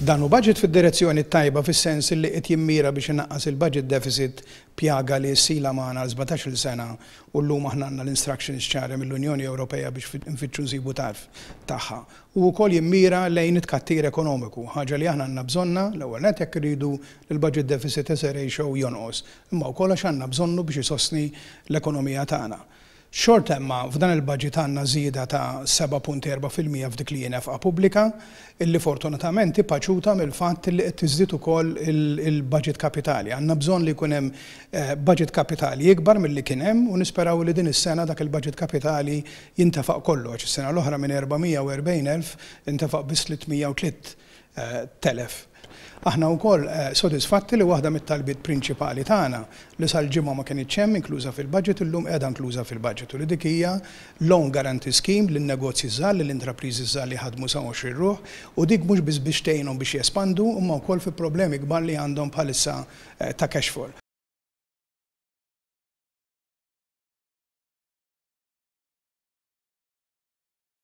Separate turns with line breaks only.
Dan hu budget fid-direzzjoni t-tajba fis-sens li qed jimmira biex inaqqas il-budget deficit, pjaga li ilha magħna għal 17-il sena, u llum aħna għandna l-instructions ċari mill-Unjoni Ewropea biex nfittxu nsibu tarf tagħha. U wkoll jimmira lejn it-tkattir ekonomiku, ħaġa li aħna għandna bżonnha, l-ewwel nett jekk iridu l-budget deficit as a ratio jonqos, imma wkoll għax għandna bżonnu biex isostni l-ekonomija tagħna. Xorta imma f'dan il-budget għandna żieda ta' 7.4% f'dik li nefqa pubblika, illi fortunatament paċuta mill-fatt li qed tiżdied ukoll il-budget kapitali. Għandna bżonn li jkun hemm budget kapitali ikbar milli kien hemm u nisperaw li din is-sena dak il-budget kapitali jintefaq kollu, għax is-sena l-oħra minn 440,000 intefaq biss 303 telef. Aħna wkoll sodisfatti li waħda mit-talbiet prinċipali tagħna li sal-ġimgħa ma kienx hemm inkluża fil-budget, illum qiegħda inkluża fil-budget, u li dik hija loan guarantee scheme lin-negozji żgħar, lill-intrapriżi żgħar li ħadmu sa 20 ruħ, u dik mhux biss biex tgħinhom biex jespandu, imma wkoll fi problemi kbar li għandhom bħalissa ta' cash flow.